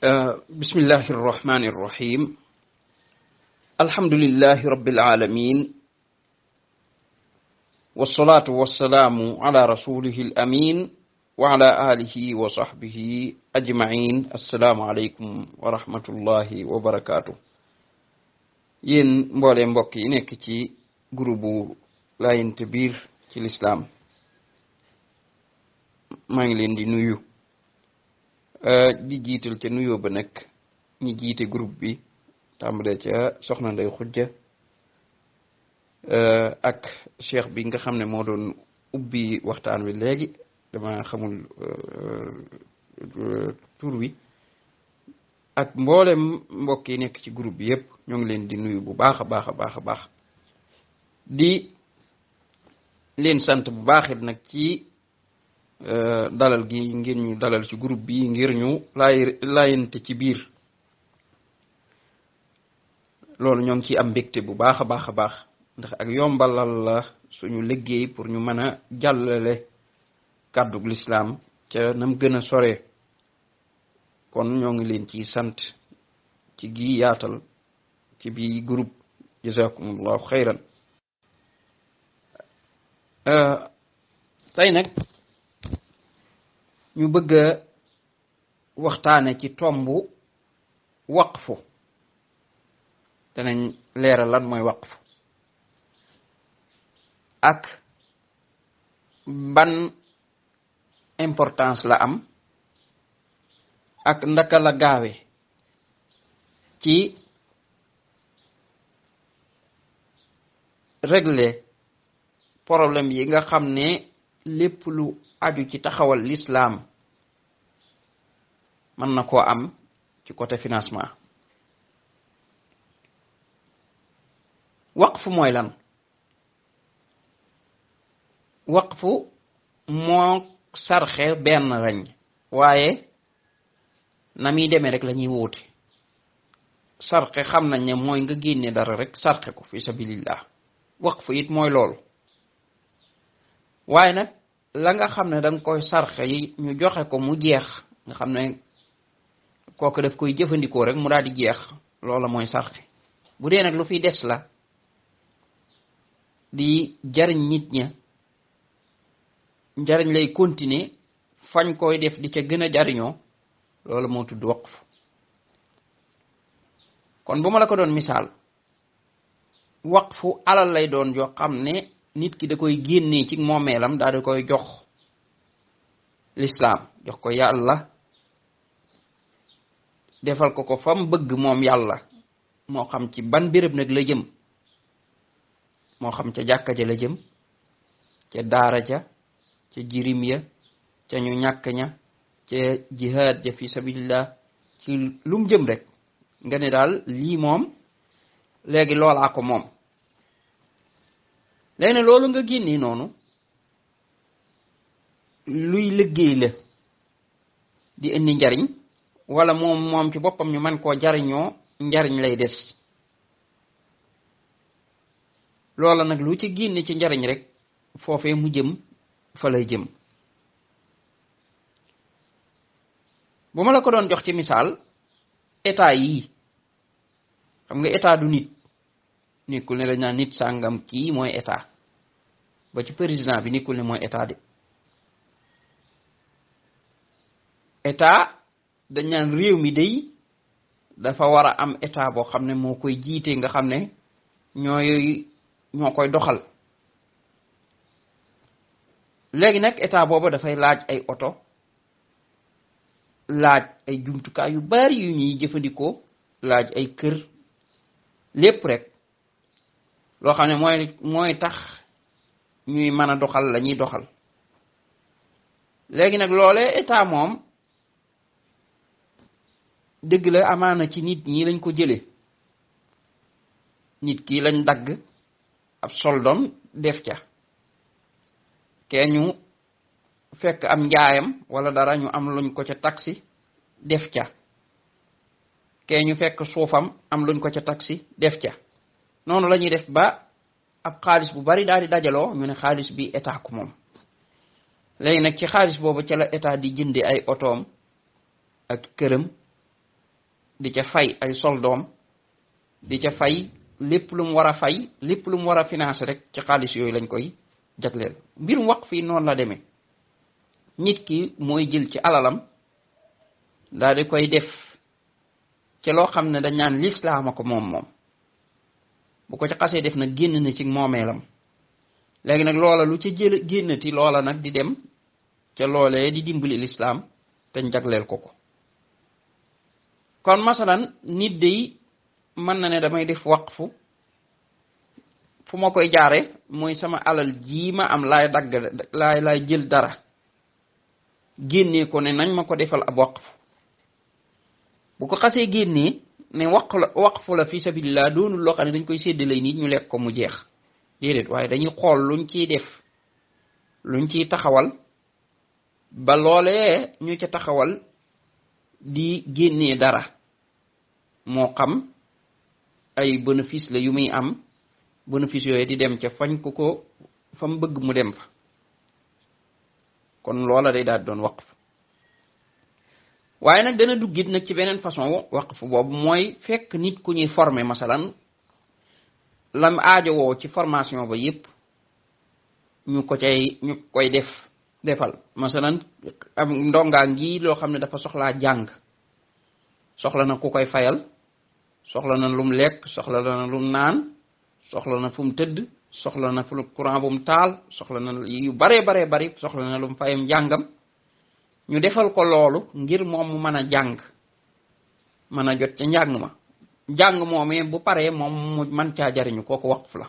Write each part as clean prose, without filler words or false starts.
بسم الله الرحمن الرحيم الحمد لله رب العالمين والصلاة والسلام على رسوله الأمين وعلى آله وصحبه أجمعين السلام عليكم ورحمة الله وبركاته ين مبولي مبوكي نكتي جروبو لا ينتبير في الإسلام مانجلين دي نيو di jiital ca nuyoo ba nag ñi jiite groupe bi tàmbalee ca soxna Ndey Xujja ak cheikh bi nga xam ne moo doon ubbi waxtaan wi léegi dama xamul tur wi ak mboolem mbokk yi nekk ci groupe bi yépp ñoo ngi leen di nuyu bu baax a baax a baax a baax di leen sant bu baaxit nag ci dalal gi ngir ñu dalal ci groupe bi ngir ñu laayante ci biir loolu ñoo ngi ci am mbégte bu baax a baax a baax ndax ak yombalal la suñu liggéey pour ñu mën a jàllale kàddug lislaam ca nam gën a sore kon ñoo ngi leen ci sant ci gi yaatal ci bi groupe jazakumullahu xayran tey nag ñu bëgg a waxtaane ci tombu waqfu danañ leeral lan mooy waqfu ak ban importance la am ak ndaka la gaawe ci régler problème yi nga xam ne lépp lu aju ci taxawal l'islam mën na koo am ci côté financement waqfu mooy lan waqfu moo sarxe benn lañ waaye na muy demee rek la ñuy wóote sarxe xam nañ ne mooy nga génne dara rek sarxe ko fi sabilillah waqfu it mooy loolu waaye nag la nga xam ne danga koy sarxe yi ñu joxe ko mu jeex nga xam ne kooku daf koy jëfandikoo rek mu daal di jeex loola mooy sarxe bu dee nag lu fi des la di jariñ nit ña njariñ lay continuer fañ koy def di ca gën a jariñoo loola moo tudd waqf kon bu ma la ko doon misaal waqfu alal lay doon yoo xam ne nit ki da koy génnee ci moomeelam daal di koy jox l'islam jox ko yàlla defal ko ko fam bëgg moom yàlla moo xam ci ban béréb nag la jëm moo xam ca jàkka ja la jëm ca daara ja ca jirim ya ca ñu ñàkk ña ca jihaad ja fi sabilillah ci lum jëm rek nga ne daal lii moom léegi loolaa ko moom léegi loolu nga génnee noonu luy liggéey la di indi njariñ wala moom ci boppam ñu mën koo jariñoo njariñ lay des loola nag lu ci génne ci njariñ rek foofee mu jëm fa lay jëm bu ma la ko doon jox ci misaal état yii xam nga état du nit nekkul ne dañ naan nit sàngam kii mooy état ba ci président bi nekkul ne mooy état de état dañ naan réew mi day dafa war a am état boo xam ne moo koy jiite nga xam ne ñoo koy doxal léegi nag état boobu dafay laaj ay oto laaj ay jumtukaay yu bari yu ñuy jëfandikoo laaj ay kër lépp rek loo xam ne mooy tax ñuy mën a doxal la ñuy doxal léegi nag loolee état moom dëgg la amaana ci nit ñi lañ ko jële nit ki lañ dagg ab soldom def ca kee ñu fekk am njaayam wala dara ñu am luñ ko ca taxi def ca kee ñu fekk suufam am luñ ko ca taxi def ca noonu la ñuy def ba ab xaalis bu bari daal di dajaloo ñu ne xaalis bi état ko moom léegi nag ci xaalis boobu ca la état di jënde ay otoom ak këram di ca fay ay soldoom di ca fay lépp lu mu war a fay lépp lu mu war a financer rek ci xaalis yooyu lañ koy jagleel. mbirum waqf fii noonu la demee nit ki mooy jël ci alalam daal di koy def ci loo xam ne dañ naan lislaama ko moom bu ko ci xasee def nag génn na ci moomeelam léegi nag loola lu ca génnati loola nag di dem ca loolee di dimbali lislaam te jagleel ko. kon masalan nit day mën na ne damay def waqfu fu ma koy jaare mooy sama alal ji ma am laay dagg laay jël dara génnee ko ne nañ ma ko defal ab waqfu. bu ko xasee génnee ne waqfu la fi sabilillah doonul loo xam ne dañ koy séddale nit ñu lekk ko mu jeex déedéet, waaye dañuy xool luñ ciy def luñ ciy taxawal ba loolee ñu ca taxawal di génnee dara moo xam ay bénéfice la yu muy am bénéfice yooyu di dem ca fañ ko fa mu bëgg mu dem fa. kon loola day daal doon waqf. waaye nag dana duggit nag ci beneen façon waqf boobu mooy fekk nit ku ñuy former masalan lam aajowoo ci formation ba yépp ñu koy defal masalan am ndongaa ngi loo xam ne dafa soxlaa jàng soxla na ku koy fayal soxla na lum lekk soxla na lum naan soxla na fu mu tëdd soxla na fu courant bu mu taal soxla na yu bare bari soxla na lum fayam njàngam ñu defal ko loolu ngir moom mu mën a jàng mën a jot ca njàng ma njàng moomee bu paree moom mu mën caa jariñu kooku waqf la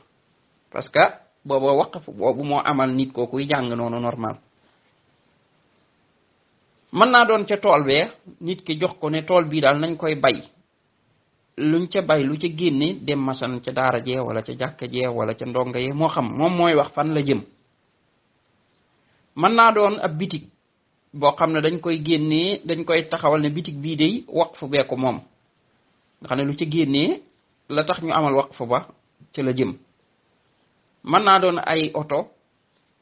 parce que booba waqf boobu moo amal nit kookuy jàng noonu normal. mën naa doon ca tool bee nit ki jox ko ne tool bii daal nañ koy bay luñ ca bay lu ca génne dem masan ca daara jee wala ca jàkka jee wala ca ndonga yee moo xam moom mooy wax fan la jëm. mën naa doon ab bitig boo xam ne dañ koy génnee dañ koy taxawal ne bitig bii day waqfu bee ko moom nga xam ne lu ca génnee la tax ñu amal waqfu ba ca la jëm. mën naa doon ay oto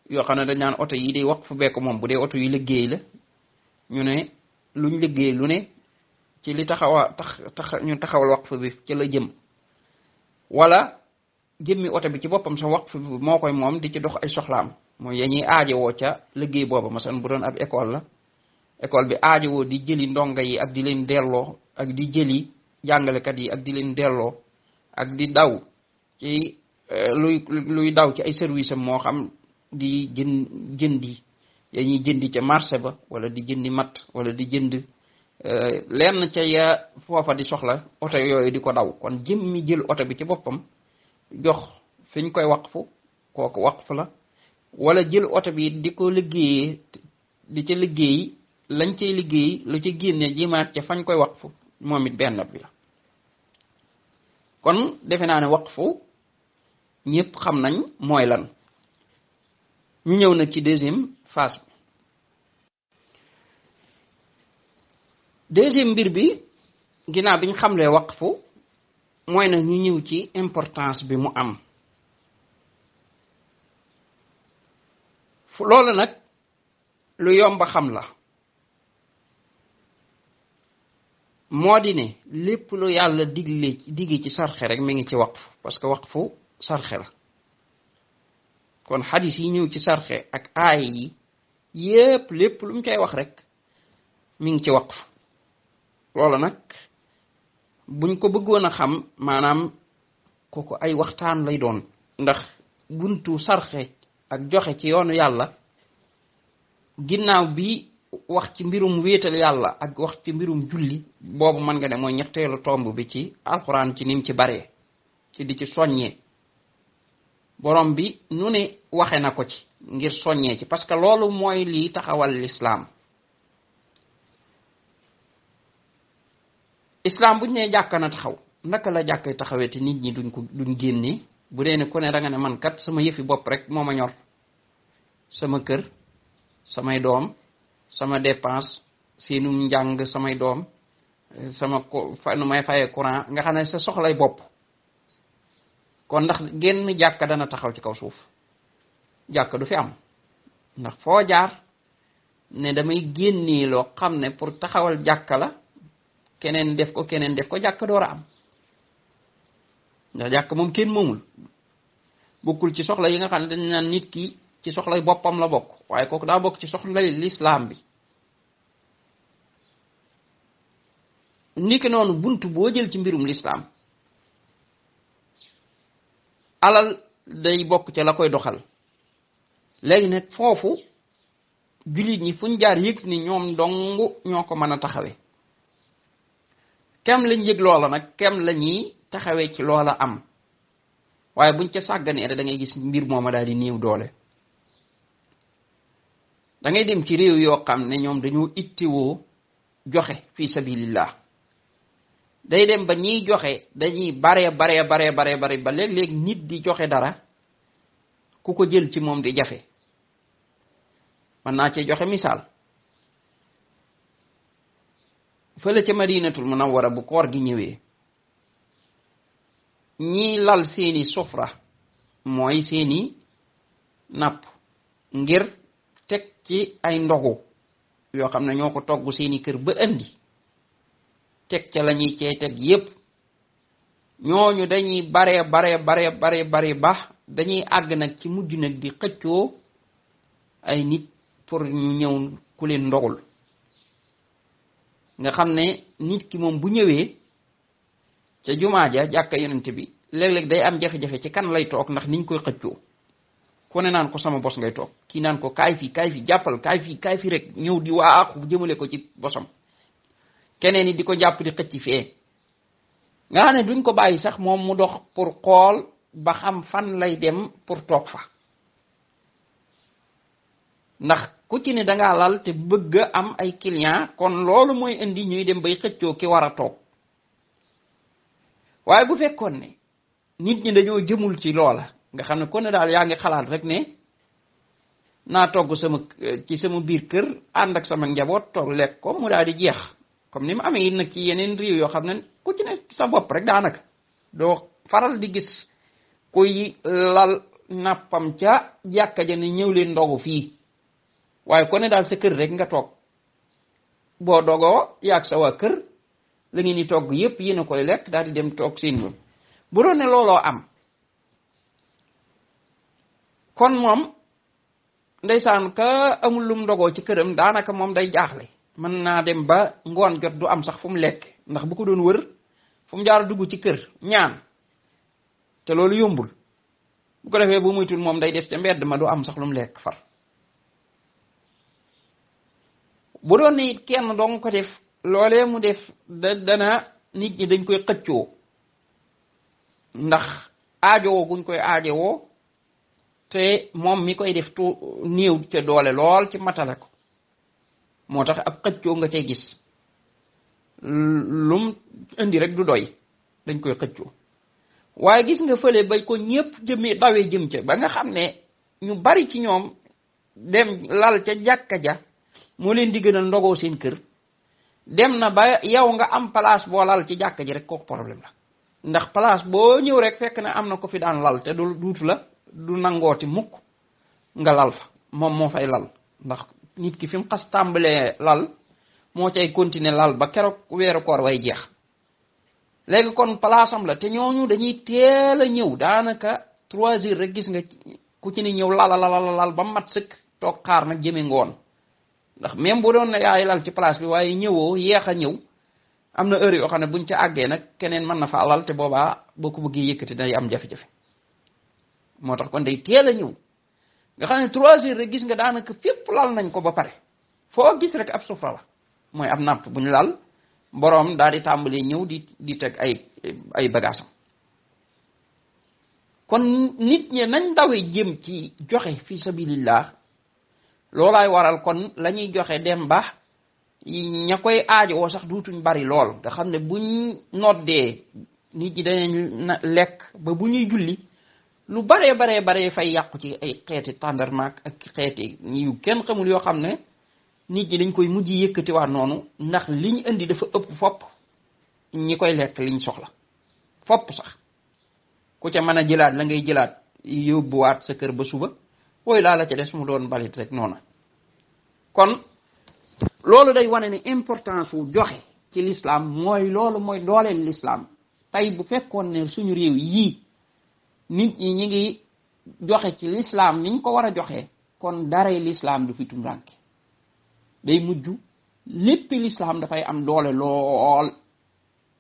yoo xam ne dañ naan oto yi day waqfu bee ko moom bu dee oto yu liggéey la ñu ne luñ liggéey lu ne ci li tax ñu taxawal waqf bi ca la jëm. wala jëmmi oto bi ci boppam sa waqf bi moo koy moom di ci dox ay soxlaam mooy ya ñuy aajowoo ca liggéey booba masalan bu doon ab école la école bi aajowoo di jëli ndonga yi ak di leen delloo ak di jëli jàngalekat yi ak di leen delloo ak di daw ci luy daw ci ay service am moo xam di jëndi ya ñuy jëndi ca marché ba wala di jëndi mat wala di jënd lenn ca ya foofa di soxla oto yooyu di ko daw. kon jëmmi jël oto bi ci boppam jox fiñ koy waqfu kooku waqf la. wala jël oto bi di ko liggéeyee di ca liggéey lañ cay liggéey lu ci génne jimaat ca fañ koy waqfu moom it benn bi la. kon defe naa ne waqfu ñëpp xam nañ mooy lan. ñu ñëw nag ci deuxième phase bi. deuxième mbir bi ginnaaw bi ñu xamlee waqfu mooy nag ñu ñëw ci importance bi mu am. loolu nag lu yomba xam la moo di ne lépp lu yàlla diggi ci sarxe rek mi ngi ci waqf parce que waqfu sarxe la. kon xadis yi ñëw ci sarxe ak aay yi yépp lépp lu mu cay wax rek mi ngi ci waqf. loolu nag buñ ko bëggoon a xam maanaam kooku ay waxtaan lay doon ndax buntu sarxe ak joxe ci yoonu yàlla ginnaaw bi wax ci mbirum wéetal yàlla ak wax ci mbirum julli boobu mën nga ne mooy ñetteelu tomb bi ci alxuraan ci nim ci baree ci di ci soññee borom bi nu ne waxe na ko ci ngir soññee ci parce que loolu mooy lii taxawal lislaam. islam buñ ne jàkka na taxaw naka la jàkkay taxawee te nit ñi duñ génne bu dee ne ku ne da nga ne man kat sama yëfi bopp rek moo ma ñor sama kër samay doom sama dépense seenum njàng samay doom sama nu may fayee courant nga xam ne sa soxlay bopp. kon ndax genn jàkka dana taxaw ci kaw suuf jàkka du fi am ndax foo jaar ne damay génnee loo xam ne pour taxawal jàkka la keneen def ko jàkk door a am ndax jàkk moom kenn moomul bokkul ci soxla yi nga xam ne dañ naan nit ki ci soxlay boppam la bokk waaye kooku daa bokk ci soxlay lislaam bi niki noonu buntu boo jël ci mbirum lislaam alal day bokk ca la koy doxal léegi nag foofu jullit ñi fuñ jaar yëg ni ñoom dong ñoo ko mën a taxawe kem lañ yëg loola nag kem la ñuy taxawee ci loola am waaye buñ ca sàgganee da ngay gis mbir mooma daal di néew doole da ngay dem ci réew yoo xam ne ñoom dañoo ittewoo joxe fi sabilillah day dem ba ñiy joxe dañuy bare ba léeg-léeg nit di joxe dara ku ko jël ci moom di jafe mën naa cee joxe misaal fële ca Madinatul Munawwara bu koor gi ñëwee ñi lal seeni sufra mooy seeni napp ngir teg ci ay ndogu yoo xam ne ñoo ko togg seeni kër ba indi teg ca lañuy cee teg yépp ñooñu dañuy bare ba dañuy àgg nag ci mujj nag di xëccoo ay nit pour ñu ñëw ku leen ndogul nga xam ne nit ki moom bu ñëwee ca jumaa ja jàkka yonent bi léeg-léeg day am jafe-jafe ci kan lay toog ndax niñ koy xëccoo ku ne naan ko sama bos ngay toog kii naan ko kaay fi jàppal kaay fi rek ñëw di waaxu jëmale ko ci bosam keneen ni di ko jàpp di xëcc fee nga xam ne duñ ko bàyyi sax moom mu dox pour xool ba xam fan lay dem pour toog fa ndax ku ci ne dangaa lal te bëgg a am ay client kon loolu mooy indi ñuy dem bay xëccoo ki war a toog waaye bu fekkoon ne nit ñi dañoo jëmul ci loola nga xam ne kon ne daal yaa ngi xalaat rek ne naa togg ci sama biir kër ànd ak sama njaboot toog lekk ko mu daal di jeex comme ni mu amee nag ci yeneen réew yoo xam ne ku ci ne sa bopp rek daanaka doo faral di gis kuy lal nappam ca jàkka ja ne ñëw leen ndogu fii waaye ko ne daal sa kër rek nga toog boo dogoo yaag sa waa kër la ngeen di togg yépp yéen a koy lekk daal di dem toog seen yoon bu doon ne looloo am kon moom ndeysaan ka amul lum ndogoo ci këram daanaka moom day jaaxle mën naa dem ba ngoon jot du am sax fu mu lekk ndax bu ko doon wër fu mu jaar dugg ci kër ñaan te loolu yombul bu ko defee bu muytul moom day des ca mbedd ma du am sax lu mu lekk far bu doon ne it kenn dong ko def loolee mu def dana nit ñi dañ koy xëccoo ndax aajowoo guñ koy aajowoo te moom mi koy def tu néew ca doole lool ci matale ko moo tax ab xëccoo nga cay gis lum indi rek du doy dañ koy xëccoo waaye gis nga fële ba ko ñépp jëmee dawee jëm ca ba nga xam ne ñu bari ci ñoom dem lal ca jàkka ja moo leen di gënal ndogoo seen kër dem na ba yow nga am place boo lal ci jàkka ji rek kooku problème la ndax place boo ñëw rek fekk na am na ko fi daan lal te du duutu la du nangooti mukk nga lal fa moom moo fay lal ndax nit ki fi mu xas tàmbalee lal moo cay continuer lal ba keroog weeru koor way jeex léegi kon place am la te ñooñu dañuy teel a ñëw daanaka 3 heures rek gis nga ku ci ne ñëw lal ba mat sëkk toog xaar nag jëme ngoon ndax même bu doon ne yaay lal ci place bi waaye ñëwoo yeex a ñëw am na heure yoo xam ne buñ ca àggee nag keneen mën na fa lal te boobaa boo ko bëggee yëkkati day am jafe-jafe moo tax kon day teel a ñëw nga xam ne 3 heures rek gis nga daanaka fépp lal nañ ko ba pare foo gis rek ab sufra la mooy ab napp buñ lal boroom daal di tàmbalee ñëw di teg ay bagaasam kon nit ñi nañ dawee jëm ci joxe fi sabilillah loolaay waral kon la ñuy joxe dem ba ña koy aajowoo sax duutuñ bari lool nga xam ne buñ noddee nit ñi dañuy lekk ba bu ñuy julli lu baree fay yàqu ci ay xeeti tàndarmaak ak xeeti yu kenn xamul yoo xam ne nit ñi dañ koy mujj yëkkatiwaat noonu ndax liñ indi dafa ëpp fopp ñi koy lekk liñ soxla fopp sax ku ca mën a jëlaat la ngay jëlaat yóbbuwaat sa kër ba suba wooyu laa la ca des mu doon balit rek noona kon loolu day wane ne importance wu joxe ci l'islam mooy loolu mooy dooleel l'islam. tey bu fekkoon ne suñu réew yii nit ñi ñi ngi joxe ci l'islam niñ ko war a joxe kon daray l'islam du fi tumranke day mujj léppi l'islam dafay am doole lool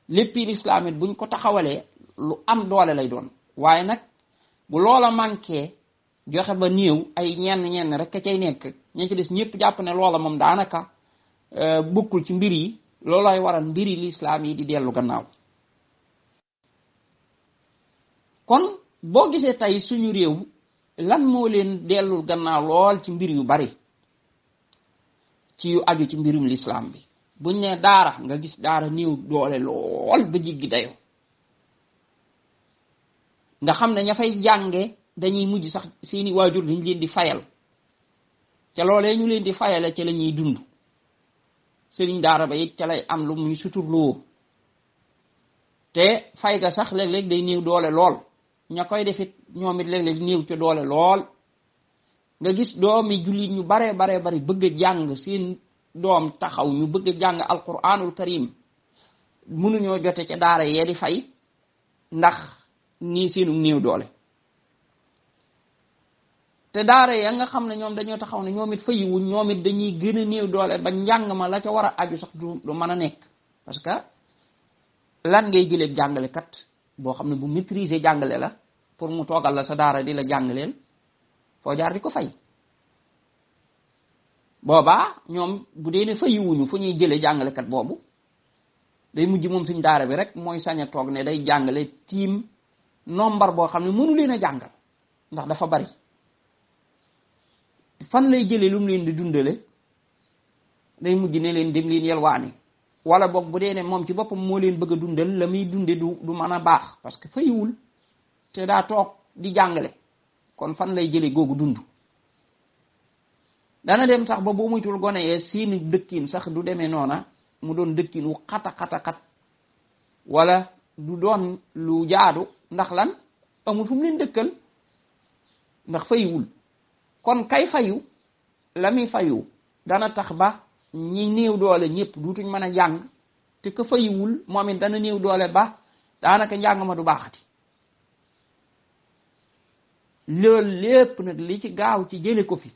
léppi l'islam it buñ ko taxawalee lu am doole lay doon waaye nag bu loola manqué joxe ba néew ay ñenn rek ka cay nekk ña ci des ñëpp jàpp ne loola moom daanaka bokkul ci mbir yi loolay waral mbiri l'islam yi di dellu gannaaw. kon boo gisee tey suñu réew lan moo leen dellul gannaaw lool ci mbir yu bari ci yu aju ci mbirum l'islam bi buñ ne daara nga gis daara néew doole lool ba jiggi dayo nga xam ne ña fay jànge dañuy mujj sax seeni waajur dañ leen di fayal ca loolee ñu leen di fayale ca la ñuy dund sëriñ daara ba it ca lay am lu muy suturloo te fay ga sax léeg-léeg day néew doole lool ña koy defit ñoom it léeg-léeg néew ca doole lool nga gis doomi jullit ñu bare bari bëgg a jàng seen doom taxaw ñu bëgg a jàng alquranul karim mënuñoo jote ca daara yee di fay ndax nii seenu néew doole te daara ya nga xam ne ñoom dañoo taxaw ne ñoom it fayiwuñ ñoom it dañuy gën a néew doole ba njàng ma la ca war a aju sax du mën a nekk parce que lan ngay jëlee jàngalekat boo xam ne bu maîtriser jàngale la pour mu toogal la sa daara di la jàngaleel foo jaar di ko fay boobaa ñoom bu dee ne fayiwuñu fu ñuy jëlee jàngalekat boobu day mujj moom suñ daara bi rek mooy sañ a toog ne day jàngale tiim nombre boo xam ne mënu leen a jàngal ndax dafa bari fan lay jëlee lu mu leen di dundale day mujj ne leen dem leen yelwaani wala boog bu dee ne moom ci boppam moo leen bëgg a dundal la muy dunde du mën a baax parce que fayiwul te daa toog di jàngale kon fan lay jëlee googu dund dana dem sax ba boo muytul gone yee seeni dëkkin sax du demee noona mu doon dëkkin wu xat wala du doon lu jaadu ndax lan amul fu mu leen dëkkal ndax fayiwul kon kay fayu la muy fayu dana tax ba ñi néew doole ñëpp duutuñ mën a jàng te ka fayiwul moom it dana néew doole ba daanaka njàng ma du baaxati loolu lépp nag li ci gaaw ci jële ko fi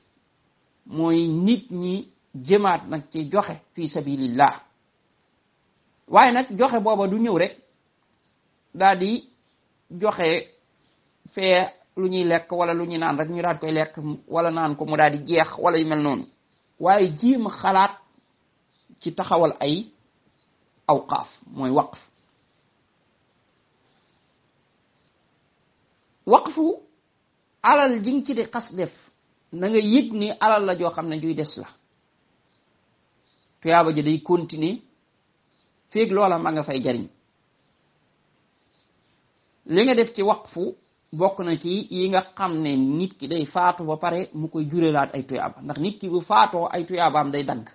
mooy nit ñi jëmaat nag ci joxe fi sabilillah waaye nag joxe booba du ñëw rek daal di joxe fee lu ñuy lekk wala lu ñuy naan rek ñu daal koy lekk wala naan ko mu daal di jeex wala yu mel noonu waaye jéem a xalaat ci taxawal ay awqaaf mooy waqfu alal ji nga ci di xas def na nga yëg ni alal la joo xam ne juy des la tuyaaba ji day continuer feeg loola ma nga fay jariñ li nga def ci waqfu bokk na ci yi nga xam ne nit ki day faatu ba pare mu koy jurelaat ay tuyaaba ndax nit ki bu faatoo ay tuyaabaam day dagg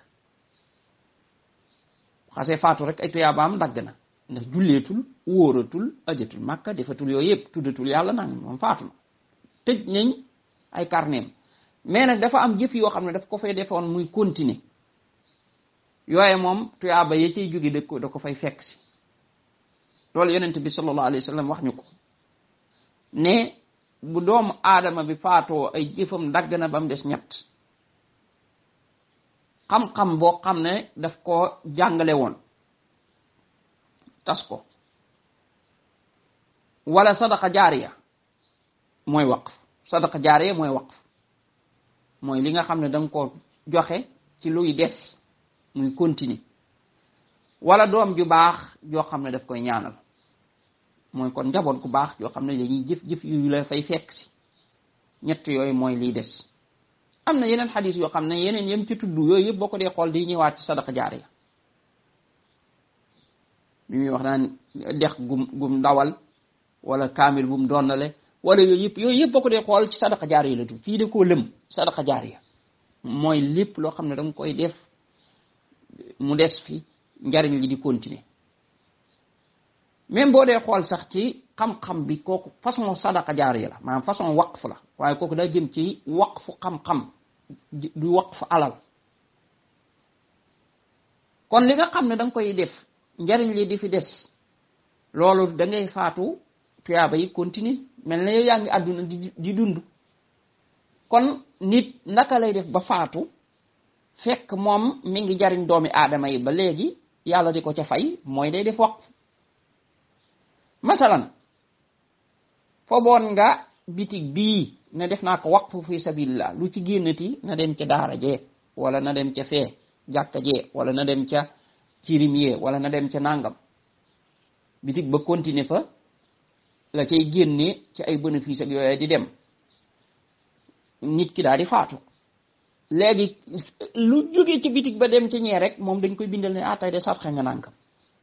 xasee faatu rek ay tuyaabaam dagg na ndax julleetul wóoratul ajatul màkka defatul yooyu yëpp tuddatul yàlla nang moom faatu na tëj nañ ay carneem mais nag dafa am jëf yoo xam ne daf ko fay defoon muy continuer yooye moom tuyaaba ya ciy jóge da ko fay fekk si loolu yonent bi sallallahu alayhi wa sallam wax ñu ko ne bu doomu aadama bi faatoo ay jëfam dagg na ba mu des ñett xam-xam boo xam ne daf ko jàngale woon tas ko wala sadaqa jaariya mooy waqf sadaqa jaariya mooy waqf mooy li nga xam ne da nga ko joxe ci luy des muy continuer wala doom ju baax joo xam ne daf koy ñaanal mooy kon njaboot gu baax yoo xam ne dañuy jëf yu la fay fekk si ñett yooyu mooy liy des am na yeneen xadis yoo xam ne yeneen yem ci tudd yooyu yëpp boo ko dee xool di ñëwaat ci sadaqa jaariya bi muy wax naan dex gum dawal wala kaamil bu mu donnale wala yooyu yëpp boo ko dee xool ci sadaqa jaariya la tudd fii de koo lëm sadaqa jaariya mooy lépp loo xam ne danga koy def mu des fi njariñ li di continuer même boo dee xool sax ci xam-xam bi kooku façon sadaqa jaariya la maanaam façon waqf la waaye kooku daa jëm ci waqfu xam-xam du waqfu alal kon li nga xam ne da nga koy def njariñ li di fi des loolu da ngay faatu tuyaaba yi continue mel na yow yaa ngi àdduna di dund. kon nit naka lay def ba faatu fekk moom mi ngi jariñ doomi aadama yi ba léegi yàlla di ko ca fay mooy day def waqf. masalan foboon nga bitig bii ne def naa ko waqfu fi sabilillah lu ci génnati na dem ca daara jee wala na dem ca fee jàkka jee wala na dem ca cirim yee wala na dem ca nàngam bitig ba continuer fa la cay génne ci ay bénéfice ak yooyu di dem nit ki daal di faatu léegi lu jógee ci bitig ba dem ci ñee rek moom dañ koy bindal ne ah tey de sarxe nga nàngam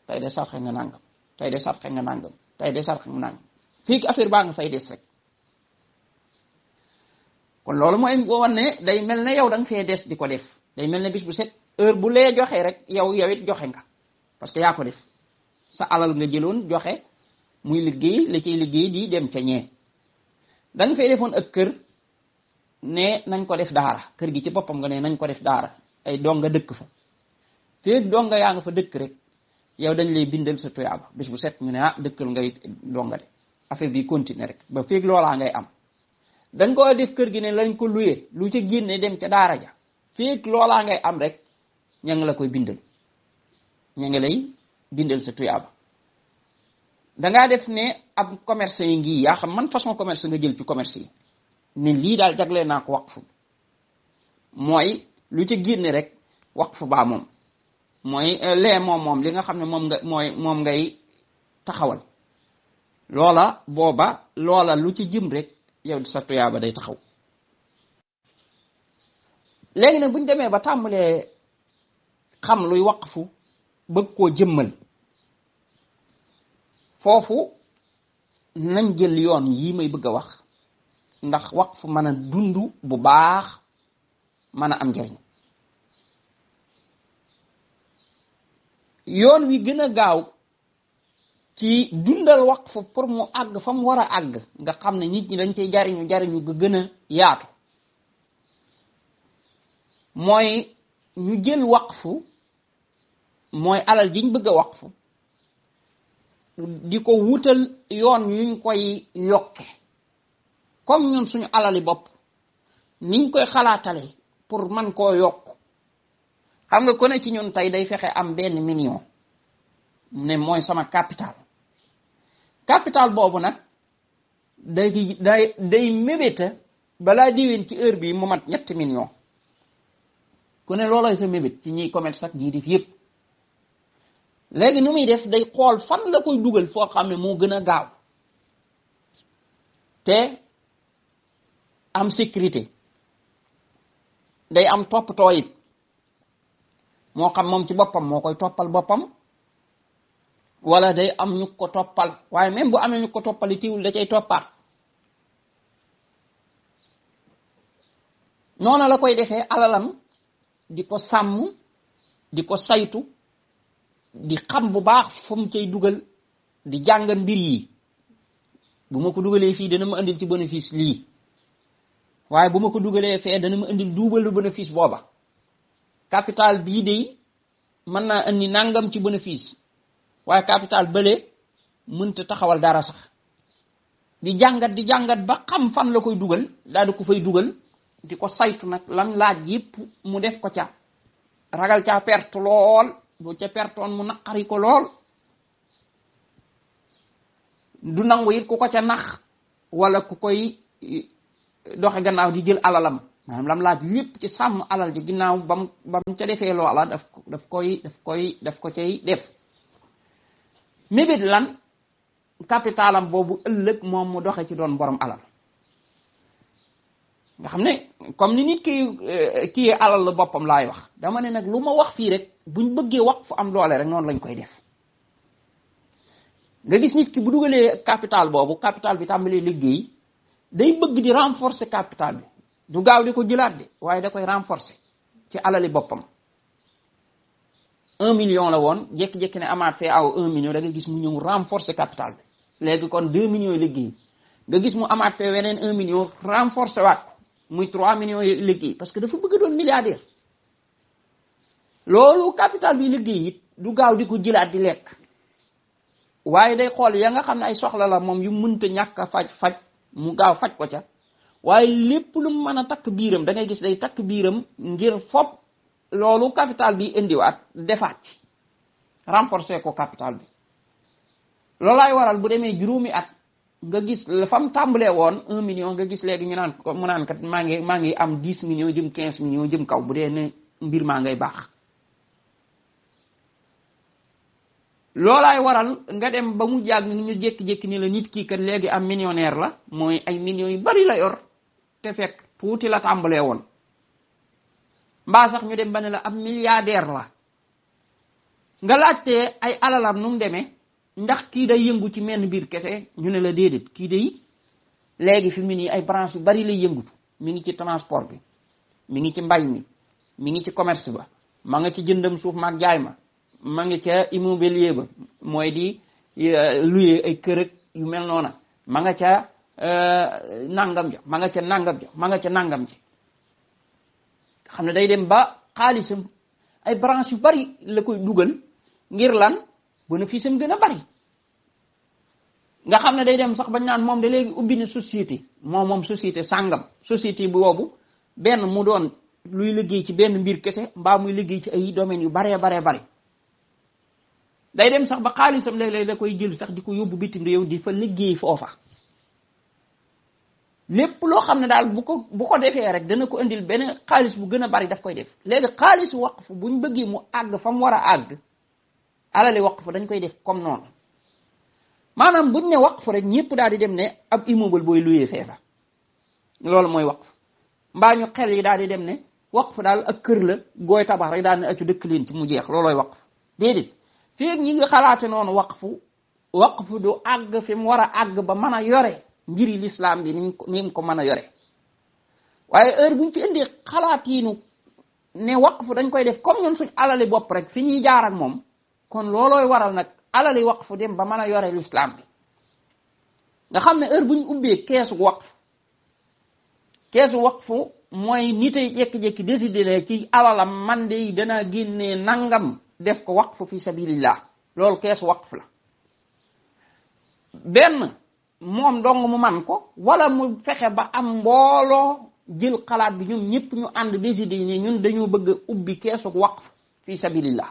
tey de sarxe nga nàngam tey de sarxe nga nàngam tey de sarxe nga nàngam fii affaire baa nga fay des rek. kon loolu mooy wan ne day mel ne yow da nga fee des di ko def day mel ne bis bu set heure bu lee joxe rek yow it joxe nga parce que yaa ko def sa alal nga jëloon joxe muy liggéey la ciy liggéey di dem ca ñee. da nga fay defoon ak kër ne nañ ko def daara kër gi ci boppam nga ne nañ ko def daara ay donga dëkk fa feeg donga yaa nga fa dëkk rek yow dañ lay bindal sa tuyaaba bis bu set ñu ne ah dëkkal ngay donga de affaire bi continuer rek ba feeg loolaa ngay am. dañ ko def kër gi ne lañ ko luye lu ca génne dem ca daara ja feeg loolaa ngay am rek ña ngi la koy bindal ña ngi lay bindal sa tuyaaba. dangaa def ne ab commerce yi ngi yaa xam man façon commerce nga jël ci commerce yi ne lii daal jagle naa ko waqfu mooy lu ca génne rek waqfu baa moom mooy lee moom li nga xam ne moom ngay taxawal loola booba loola lu ci jëm rek yow sa tuyaaba day taxaw. léegi nag bu ñu demee ba tàmbalee xam luy waqfu bëgg koo jëmmal foofu nañ jël yoon yii may bëgg a wax ndax waqfu mën a dund bu baax mën a am njariñ. yoon wi gën a gaaw ci dundal waqfu pour mu àgg fa mu war a àgg nga xam ne nit ñi dañ cey jariñu ga gën a yaatu mooy ñu jël waqfu mooy alal jiñ bëgg a waqfu di ko wutal yoon yuñ koy yokke comme ñun suñu alali bopp niñ koy xalaatale pour man koo yokk. xam nga ku ne ci ñun tey day fexe am benn million ne mooy sama capital boobu nag day mébéta balaa diwén ci heure bii mu mat 3 millions ku ne loolooy sa mébét ci ñiy commerce ak jii def yépp. léegi nu muy def day xool fan la koy dugal foo xam ne moo gën a gaaw te am sécurité day am toppatoo it moo xam moom ci boppam moo koy toppal boppam wala day am ñu ko toppal waaye même bu amee ñu ko toppali tiwul da cay toppaat. noonu la koy defee alalam di ko sàmm di ko saytu di xam bu baax fu mu cay dugal di jàngat mbir yi bu ma ko dugalee fii dana ma indil ci bénéfice lii waaye bu ma ko dugalee fee dana ma indil duubalu bénéfice booba capital bii de mën naa indi nangam ci bénéfice waaye capital bële mënta taxawal dara sax di jàngat ba xam fan la koy dugal daal di ko fay dugal di ko saytu nag lan laaj yépp mu def ko ca ragal caa perte lool bu ca pertoon mu naqari ko lool du nangu it ku ko ca nax wala ku koy doxe gannaaw di jël alalam maanaam lam laaj lépp ci sàmm alal ji ginnaaw bam ca defee loola daf ko cay def mébét lan capitalam boobu ëllëg moom mu doxe ci doon borom alal nga xam ne comme ni nit kii alal la boppam laay wax dama ne nag lu ma wax fii rek buñ bëggee wax fu am doole rek noonu lañ koy def nga gis nit ki bu dugalee capital boobu capital bi tàmbalee liggéey day bëgg di renforcer capital bi du gaaw di ko jëlaat de waaye da koy renforcer ci alali boppam 1 million la woon jékki-jékki ne amaat fee aw 1 million da nga gis mu ñëw renforcer capital bi léegi kon 2 millions yi liggéey nga gis mu amaat fee weneen 1 million renforcer waat muy 3 millions yi liggéey parce que dafa bëgg doon milliardaire loolu capital bi liggéey it du gaaw di ko jëlaat di lekk waaye day xool ya nga xam ne ay soxla la moom yu mënta ñàkk a faj mu gaaw faj ko ca waaye lépp lu mu mën a takk biiram da ngay gis day takk biiram ngir fop loolu capital bi indiwaat defaat ci renforcer ko capital bi loolaay waral bu demee juróomi at nga gis la fam tàmbalee woon 1 million nga gis léegi ñu naan ko mu naan kat maa ngi am 10 millions jëm 15 millions jëm kaw bu dee ne mbir maa ngay baax loolaay waral nga dem ba mu jàgg ni ñu jékki-jékki ni la nit kii kat léegi am millionnaire la mooy ay millions yu bari la yor te fekk tuuti la tàmbalee woon mbaa sax ñu dem ba ne la am milliardaire la nga laajtee ay alalam nu mu demee ndax kii day yëngu ci menn biir kese ñu ne la déedéet kii day léegi fi mu nii ay branche yu bari lay yëngutu mi ngi ci transport bi mi ngi ci mbay mi ngi ci commerce ba ma nga ci jëndam suuf maag jaay ma nga ca immobilier ba mooy di louer ay kër ak yu mel noona ma nga ca nangam ja ma nga ca nangam ja ma nga ca nangam ji xam ne day dem ba xaalisam ay branche yu bari la koy dugal ngir lan bénéfice am gën a bari nga xam ne day dem sax bañ naan moom da léegi ubbi na société moom société sàngam société boobu benn mu doon luy liggéey ci benn mbir kese mbaa muy liggéey ci ay domaines yu baree bari day dem sax ba xaalisam léeg-léeg da koy jël sax di ko yóbbu bitim réew di fa liggéey foofa lépp loo xam ne daal bu ko defee rek dana ko indil benn xaalis bu gën a bari daf koy def léegi xaalis waqf buñ bëggee mu àgg fa mu war a àgg alali waqf dañ koy def comme noonu maanaam buñ ne waqf rek ñëpp daal di dem ne ab immeuble booy louer feefa loolu mooy waqf mbaa ñu xel yi daal di dem ne waqf daal ak kër la gooy tabax rek daal ne acu dëkk leen ci mu jeex loolooy waqf déedéet fii ñi nga xalaate noonu waqf du àgg fi mu war a àgg ba mën a yore mbiri l'islam bi ni mu ko mën a yore waaye heure buñ ci indi xalaat yi nu ne waqf dañ koy def comme ñun suñ alali bopp rek fi ñuy jaar ak moom kon loolooy waral nag alali waqf dem ba mën a yore l'islam bi nga xam ne heure buñ ubbee keesu waqf mooy nitay jékki-jékki décidé ne ci alalam man de dana génnee nangam def ko waqf fi sabilillah loolu keesu waqf la benn moom dong mu man ko wala mu fexe ba am mbooloo jël xalaat bi ñoom ñëpp ñu ànd décidé ne ñun dañoo bëgg a ubbi keesu waqf fi sabilillah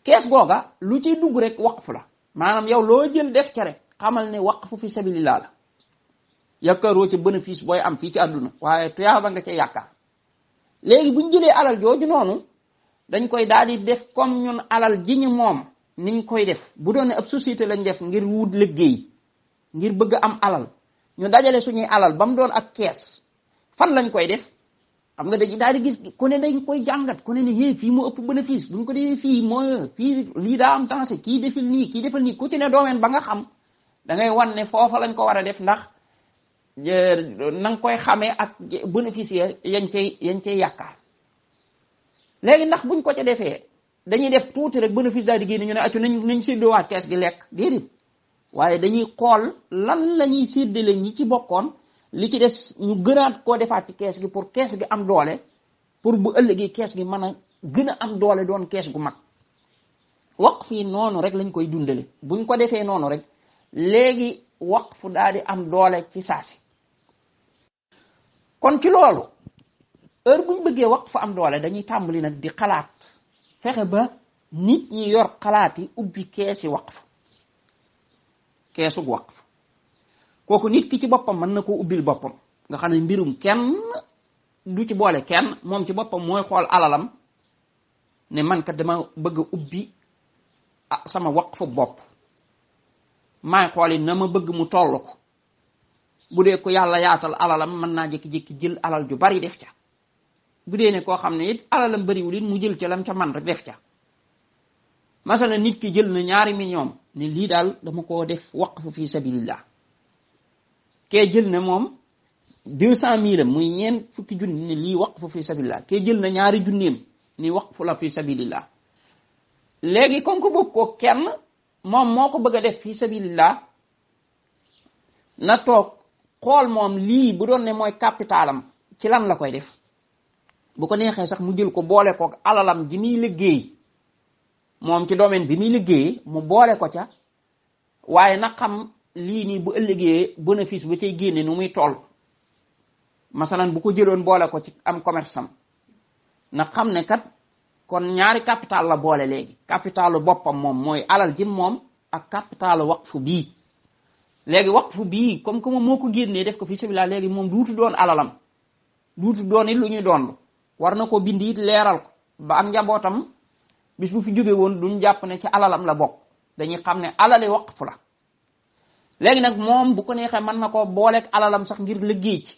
kees googa lu ciy dugg rek waqf la maanaam yow loo jël def ca rek xamal ne waqf fi sabilillah la yaakaaroo ci bénéfice booy am fii ci àdduna waaye tuyaaba nga ca yaakaar léegi buñ jëlee alal jooju noonu dañ koy daal di def comme ñun alal ji ñu moom niñ koy def bu doon ne ab société lañ def ngir wut liggéey ngir bëgg am alal ñu dajale suñuy alal ba mu doon ak kees fan lañ koy def xam nga dañuy daal di gis ku ne dañ koy jàngat ku ne ne fii mu ëpp bénéfice buñ ko defee fii mooy fii lii daa am dansé kii defil nii ku ci ne doomeen ba nga xam da ngay wan ne foofa lañ ko war a def ndax na nga koy xamee ak bénéfice yañ cay yaakaar léegi ndax buñ ko ca defee dañuy def tuuti rek bénéfice daal di génn ñu ne accu nañ séddoowaat kees gi lekk déedéet waaye dañuy xool lan la ñuy séddale ñi ci bokkoon li ci des ñu gënaat koo defaat ci kees gi pour kees gi am doole pour bu ëllëgee kees gi mën a gën a am doole doon kees gu mag waqf yi noonu rek lañ koy dundale buñ ko defee noonu rek léegi waqf daal di am doole ci saasi kon ci loolu heure buñ bëggee waqf am doole dañuy tàmbali nag di xalaat fexe ba nit ñi yor xalaat yi ubbi keesu waqf kooku nit ki ci boppam mën na koo ubbil boppam nga xam ne mbirum kenn du ci boole kenn moom ci boppam mooy xool alalam ne man kat dama bëgg a ubbi sama waqfu bopp maay xool yi na ma bëgg mu toll ko bu dee ko yàlla yaatal alalam mën naa jékki-jékki jël alal ju bari def ca bu dee ne koo xam ne it alalam bariwul it mu jël ca lam ca man rek def ca masala nit ki jël na 2 millions ne lii daal dama koo def waqfu fi sabilillah kee jël na moom 200,000 muy ñeen fukki junni ne lii waqfu fi sabilillah kee jël na 2 junneem ni waqfu la fi sabilillah léegi comme ko bëgg ko kenn moom moo ko bëgg a def fi sabilillah na toog xool moom lii bu doon ne mooy capitalam ci lan la koy def bu ko neexee sax mu jël ko boole ko alalam ji muy liggéey moom ci domaine bi muy liggéeyee mu boole ko ca waaye na xam lii nii bu ëllëgee bénéfice ba cay génne nu muy toll masalan bu ko jëloon boole ko ci am commerce am na xam ne kat kon ñaari capital la boole léegi capitalu boppam moom mooy alal ji moom ak capitalu waqfu bii léegi waqfu bii comme que moom moo ko génnee def ko fi sabilillah léegi moom duutu doon alalam duutu doon it lu ñuy doon war na ko bind it leeral ko ba am njabootam bis bu fi jóge woon duñ jàpp ne ci alalam la bokk dañuy xam ne alali waqfu la léegi nag moom bu ko neexee mën na ko booleeg alalam sax ngir liggéey ci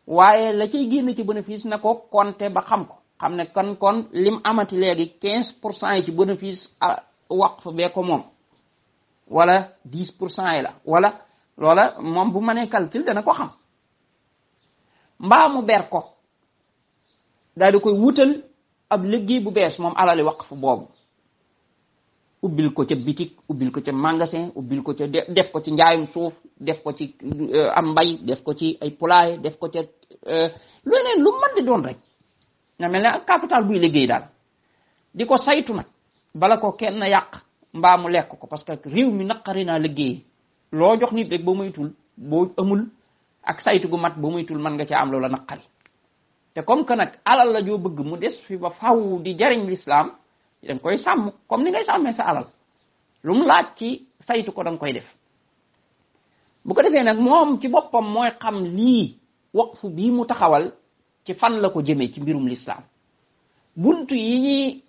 waaye la cay génn ci bénéfice na ko compter ba xam ko xam ne kon lim amati léegi 15% yi ci bénéfice waqf bee ko moom wala 10% yi la wala loola moom bu mënee calcul dana ko xam mbaa mu ber ko daal di koy wutal ab liggéey bu bees moom alali waqf boobu ubbil ko ca bitik ubbil ko ca magasin ubbil ko ca def ko ci njaayum suuf def ko ci am mbay def ko ci ay poulailler def ko ca leneen lu mën di doon rek nga mel ne ak capital buy liggéey daal di ko saytu nag bala ko kenn yàq mbaa mu lekk ko parce que réew mi naqari naa liggéey loo jox nit rek ba muytul boo amul ak saytu gu mat ba muytul mën nga ca am loola naqari te comme que nag alal la joo bëgg mu des fi ba faw di jariñ l'islam da nga koy sàmm comme ni ngay sàmmee sa alal lu mu laaj ci saytu ko da nga koy def bu ko defee nag moom ci boppam mooy xam lii waqfu bii mu taxawal ci fan la ko jëmee ci mbirum l'islam buntu yi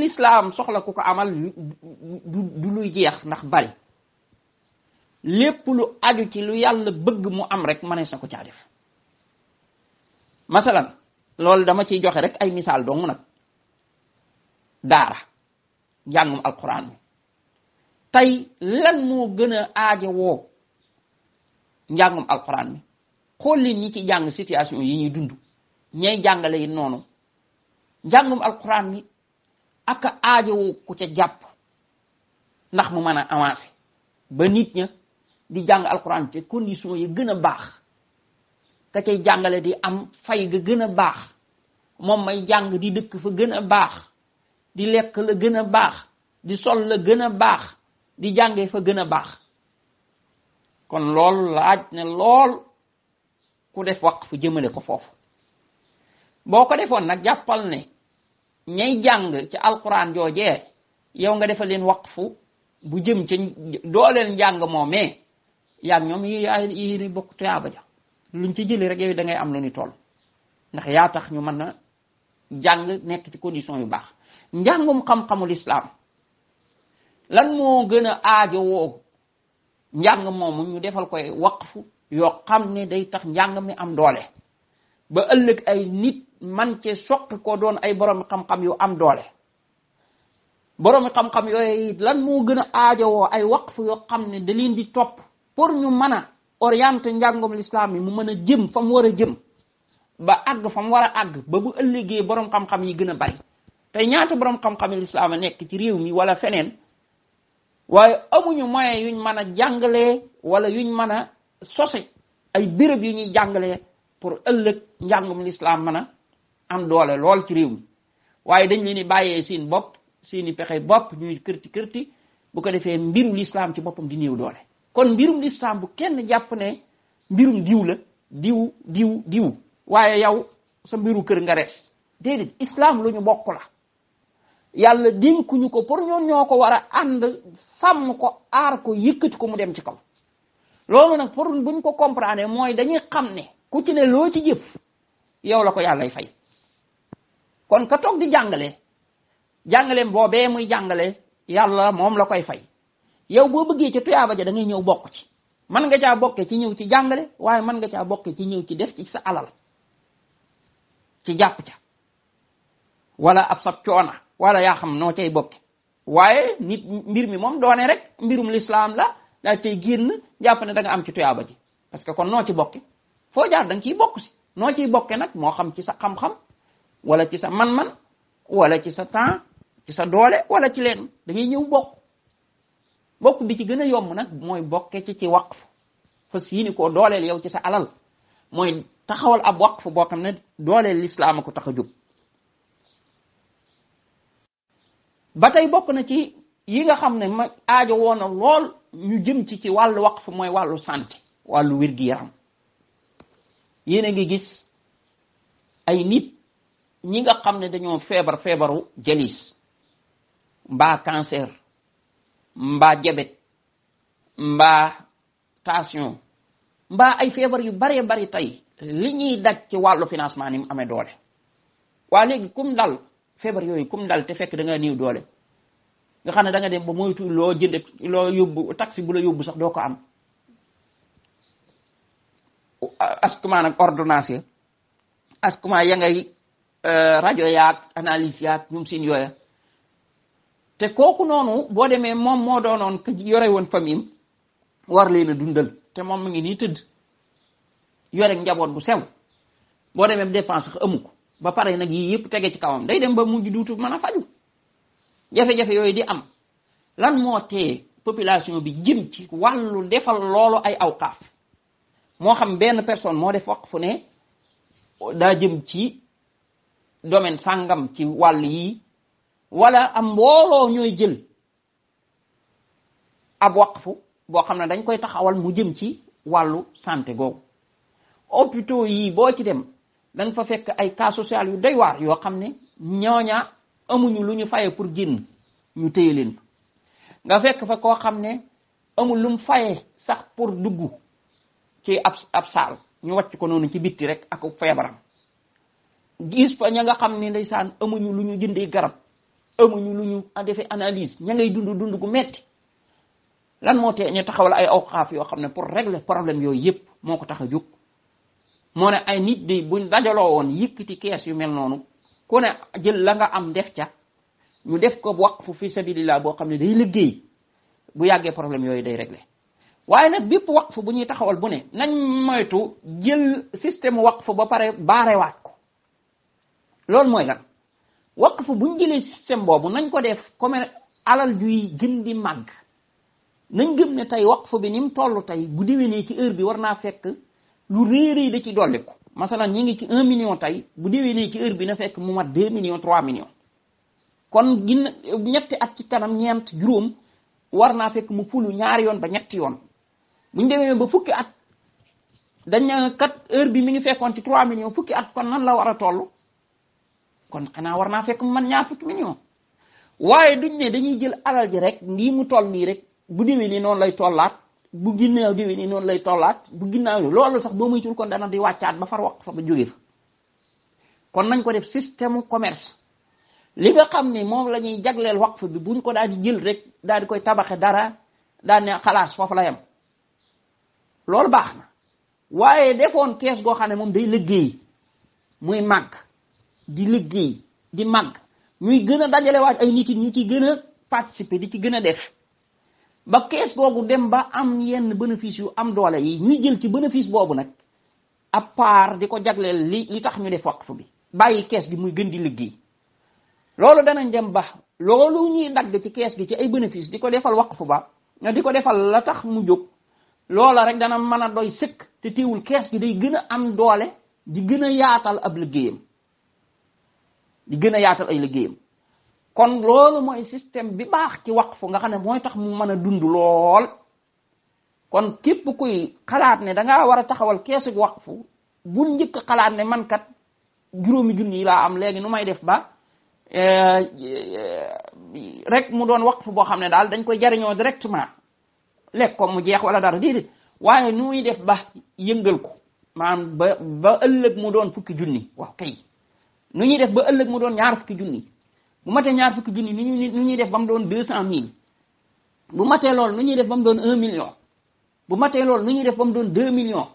l'islam soxla ku ko amal du luy jeex ndax bari lépp lu aju ci lu yàlla bëgg mu am rek mënees na ko caa def masalan loolu dama ciy joxe rek ay misaal dong nag daara njàngum alquran mi tey lan moo gën a aaje woo njàngum alquran mi xool leen ñi ci jàng situation yi ñuy dund ñay jàngale yi noonu njàngum alquran mi ak a aaje woo ku ca jàpp ndax mu mën a avancer ba nit ña di jàng alquran te condition yi gën a baax ka cay jàngale di am fay ga gën a baax moom may jàng di dëkk fa gën a baax di lekk la gën a baax di sol la gën a baax di jàngee fa gën a baax kon loolu laaj ne lool ku def waqf jëmale ko foofu boo ko defoon nag jàppal ne ñay jàng ci alquran joojee yow nga defal leen waqfu bu jëm ca dooleel njàng moomee yaag ñoom yi bokk tuyaaba ja luñ ci jëli rek yow da ngay am lu ni toll ndax yaa tax ñu mën a jàng nekk ci condition yu baax njàngum xam-xamul islam lan moo gën a aajo woo njàng moomu ñu defal koy waqfu yoo xam ne day tax njàng mi am doole ba ëllëg ay nit man ci soqi ko doon ay boroomi xam-xam yu am doole boroomi xam-xam yooyu lan moo gën a aajo woo ay waqfu yoo xam ne da leen di topp pour ñu mën a orienté njàngum l'islam mi mu mën a jëm fa mu war a jëm ba àgg fa mu war a àgg ba bu ëllëgee borom xam-xam yi gën a bari tey ñaata borom xam-xam yi l'islam a nekk ci réew mi wala feneen waaye amuñu moyen yuñ mën a jàngalee wala yuñ mën a sose ay béréb yu ñuy jàngalee pour ëllëg njàngum l'islam mën a am doole lool ci réew mi waaye dañ leen di bàyyee seen bopp seeni pexe bopp ñuy kërti bu ko defee mbiru l'islam ci boppam di néew doole kon mbirum l'islam bu kenn jàpp ne mbirum diw la diw waaye yow sa mbiru kër nga res déedéet islam lu ñu bokk la yàlla dénkuñu ko pour ñoo ko war a ànd sàmm ko aar ko yëkkati ko mu dem ci kaw loolu nag pour buñ ko comprendre mooy dañuy xam ne ku ci ne loo ci jëf yow la ko yàllay fay kon ka toog di jàngaleem boobee muy jàngale yàlla moom la koy fay yow boo bëggee ci tuyaaba ja da ngay ñëw bokk ci mën nga caa bokke ci ñëw ci jàngale waaye mën nga caa bokke ci ñëw ci def ci sa alal ci jàpp ca wala ab sab coona wala yaa xam noo cay bokke waaye nit mbir mi moom doone rek mbirum l'islam la daa cay génn jàpp ne da nga am ci tuyaaba ji parce que kon noo ci bokke foo jaar da nga ciy bokk si noo ciy bokke nag moo xam ci sa xam-xam wala ci sa man-man wala ci sa temps ci sa doole wala ci leen da ngay ñëw bokk bi ci gën a yomb nag mooy bokke ci waqf fas yéene koo dooleel yow ci sa alal mooy taxawal ab waqf boo xam ne dooleel l'islam ko tax a jóg ba tey bokk na ci yi nga xam ne ma aajo woon na lool ñu jëm ci wàllu waqf mooy wàllu santé wàllu wér-gi-yaram. yéen a ngi gis ay nit ñi nga xam ne dañoo feebaru jalis mbaa cancer mbaa diabète mbaa tension mbaa ay feebar yu baree bari tey li ñuy daj ci wàllu financement ni mu amee doole. waa léegi kum dal feebar yooyu kum dal te fekk da nga néew doole nga xam ne da nga dem ba moytu loo jënd loo yóbbu taxi bu la yóbbu sax doo ko am askuma nag ordonnance askuma ya ngay rajo yaag analyse yaag ñum seen yooya te kooku noonu boo demee moom moo doonoon ka yore woon famille war leen a dundal te moom mu ngi nii tëdd yore njaboot bu sew boo demee dépense sax amu ko ba pare nag yii yëpp tege ci kawam day dem ba mujj duutu mën a faju jafe-jafe yooyu di am lan moo tee population bi jëm ci wàllu defal loolu ay awqaaf moo xam benn personne moo def waqfu ne daa jëm ci domaine sàngam ci wàll yi wala am mbooloo ñooy jël ab waqfu boo xam ne dañ koy taxawal mu jëm ci wàllu santé googu. hôpitaux yi boo ci dem dañ fa fekk ay cas social yu doy waar yoo xam ne ñooña amuñu lu ñu faye pour génn ñu téye leen nga fekk fa koo xam ne amul lu mu faye sax pour dugg ci ab saal ñu wàcc ko noonu ci bitti rek ak feebaram. gis fa ña nga xam ne ndeysaan amuñu lu ñu jëndee garab amuñu lu ñu defee analyse ña ngay dund gu metti lan moo tee ñu taxawal ay awqaaf yoo xam ne pour régler problème yooyu yëpp moo ko tax a jóg. moo ne ay nit di buñ dajaloo woon yëkkati kees yu mel noonu ku ne jël la nga am def ca ñu def ko waqfu fi sabilillah boo xam ne day liggéey bu yàggee problème yooyu day régler. waaye nag bépp waqfu bu ñuy taxawal bu ne nañ moytu jël système waqfu ba pare baarewaat ko. loolu mooy lan waqfu buñ jëlee système boobu nañ ko def comme alal juy gën di màgg nañ gëm ne tey waqfu bi ni mu toll tey bu déwénee ci heure bi war naa fekk lu réeréy da ci dolli ko masalan ñi ngi ci 1 million tey bu déwénee ci heure bi na fekk mu mat 2 millions 3 millions kon ñetti at ci kanam ñeent juróom war naa fekk mu fulu ñaari yoon ba ñetti yoon buñ demee ba fukki at dañ kat heure bi mi ngi fekkoon ci 3 millions fukki at kon nan la war a toll kon xanaa war naa fekk mu man ñaar fukki millions waaye duñ ne dañuy jël alal ji rek ngi mu toll nii rek bu déwénee noonu lay tollaat bu ginnaaw déwénee noonu lay tollaat bu ginnaaw loolu sax boo muy tul kon dana di wàccaat ba far wax fa ba jóge fa kon nañ ko def système commerce li nga xam ne moom la ñuy jagleel waqf bi buñ ko daal di jël rek daal di koy tabaxe dara daal ne xalaas foofu la yem loolu baax na waaye defoon kees goo xam ne moom day liggéey muy màgg di liggéey di màgg muy gën a dajalewaat ay nit ñu ci gën a participer di ci gën a def ba kees googu dem ba am yenn bénéfice yu am doole yi ñuy jël ci bénéfice boobu nag à part di ko jagleel li tax ñu def waqf bi bàyyi kees gi muy gën di liggéey loolu danañ dem ba loolu ñuy dagg ci kees gi ci ay bénéfice di ko defal waqf ba nga di ko defal la tax mu jóg loola rek dana mën a doy sëkk te teewul kees gi day gën a am doole di gën a yaatal ab liggéeyam di gën a yaatal ay liggéeyam kon loolu mooy système bi baax ci waqfu nga xam ne mooy tax mu mën a dund lool kon képp kuy xalaat ne dangaa war a taxawal keesu waqfu bu njëkk xalaat ne man kat juróomi junni yi laa am léegi nu may def ba rek mu doon waqfu boo xam ne daal dañ koy jariñoo directement lekk ko mu jeex wala dara déedéet waaye nu muy def ba yëngal ko maanaam ba ëllëg mu doon fukki junni waaw kay nu ñuy def ba ëllëg mu doon ñaar fukki junni bu matee ñaar fukki junni nu ñuy def ba mu doon 200 000 bu matee loolu nu ñuy def ba mu doon 1 million bu matee loolu nu ñuy def ba mu doon 2 millions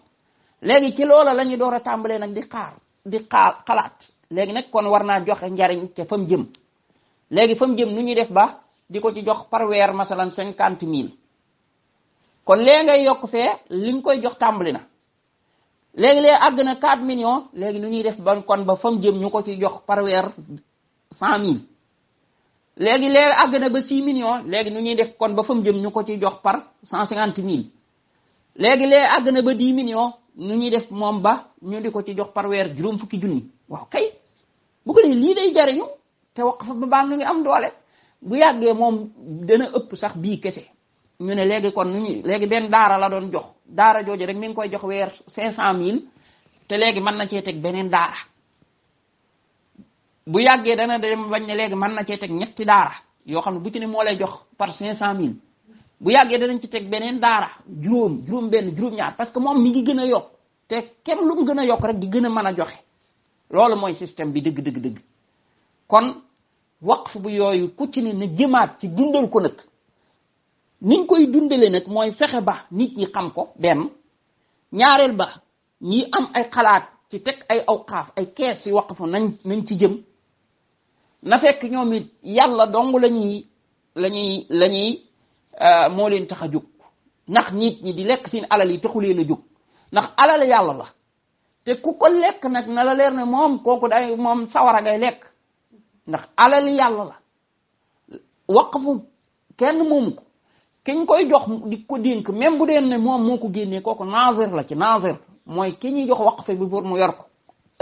léegi ci loola la ñuy door a tàmbalee nag di xalaat léegi nag kon war naa joxe njariñ te fa mu jëm léegi fa mu jëm nu ñuy def ba di ko ci jox par weer masalan 50 000 kon léegi ngay yokk fee li nga koy jox tàmbali na léegi àgg na 4 millions léegi nu ñuy def ba kon ba fa mu jëm ñu ko ci jox par weer 100 000 léegi àgg na ba 6 millions léegi nu ñuy def kon ba fa mu jëm ñu ko ci jox par 150 000 léegi àgg na ba 10 millions nu ñuy def moom ba ñu di ko ci jox par weer juróom fukki junni waaw kay bu ko dee lii day jariñu te waqf ba baa ngi am doole bu yàggee moom dana ëpp sax bii kese ñu ne léegi kon léegi benn daara la doon jox daara jooju rek mi ngi koy jox weer 500.000 te léegi mën na cee teg beneen daara bu yàggee dana dem bañ ne léegi mën na cee teg ñetti daara yoo xam ne bu ci ne moo lay jox par 500.000 bu yàggee danañ ci teg beneen daara juróom benn juróom-ñaar parce que moom mi ngi gën a yokk te kem lu mu gën a yokk rek di gën a mën a joxe loolu mooy système bi dëgg kon waqf bu yooyu ku ci ne na jëmaat ci dundal ko nag niñ koy dundale nag mooy fexe ba nit ñi xam ko benn ñaareel ba ñi am ay xalaat ci teg ay awqaaf ay kees ci waqf nañ ci jëm na fekk ñoom it yàlla dong lañuy moo leen tax a jóg ndax nit ñi di lekk seen alal yi taxu leen a jóg ndax alal yàlla la te ku ko lekk nag na la leer ne moom kooku day moom sawara ngay lekk ndax alal yàlla la waqfu kenn moomu ko kiñ koy jox di ko dénk même bu dee ne moom moo ko génnee kooku nazir la ci nazir mooy ki ñuy jox waqf bi pour mu yor ko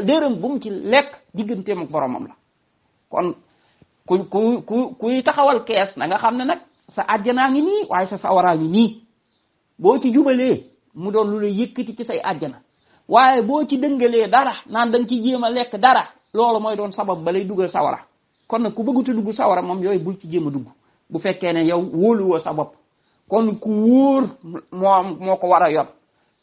dërëm bu mu ci lekk digganteem ak boromam la kon kuy taxawal kees na nga xam ne nag sa àjjanaa ngi nii waaye sa sawaraa ngi nii boo ci jubalee mu doon lu lay yëkkati ci say àjjana waaye boo ci dëngalee dara naan da nga ci jéem a lekk dara loolu mooy doon sabab ba lay dugal sawara kon nag ku bëgguta dugg sawara moom yooyu bul ci jéem a dugg bu fekkee ne yow wóoluwoo sa bopp kon ku wóor moo ko war a yor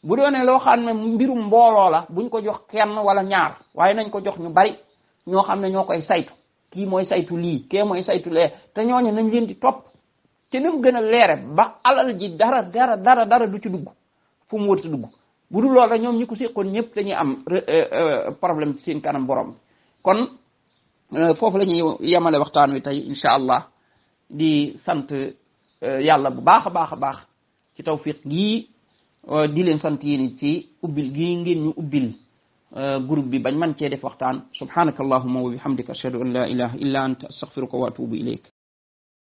bu doonee loo xam ne mbirum mbooloo la buñ ko jox kenn wala ñaar waaye nañ ko jox ñu bari ñoo xam ne ñoo koy saytu kii mooy saytu lii kee mooy saytu lee te ñooñu nañ leen di topp te ni mu gën a leere ba alal ji dara du ci dugg fu mu wërta dugg bu dul loolu rek ñoom ñi ko séqoon ñëpp dañuy am problème ci seen kanam borom kon foofu la ñuy yemale waxtaan wi tey incha allah di sant yàlla bu baax a baax ci tawfiq gii di leen sant yéen ci ubbil gii ngeen ñu ubbil groupe bi bañ man cee def waxtaan subhanaka allahumma wa bihamdika ashhadu an la ilaha illa anta astaghfiruka wa atubu ilayk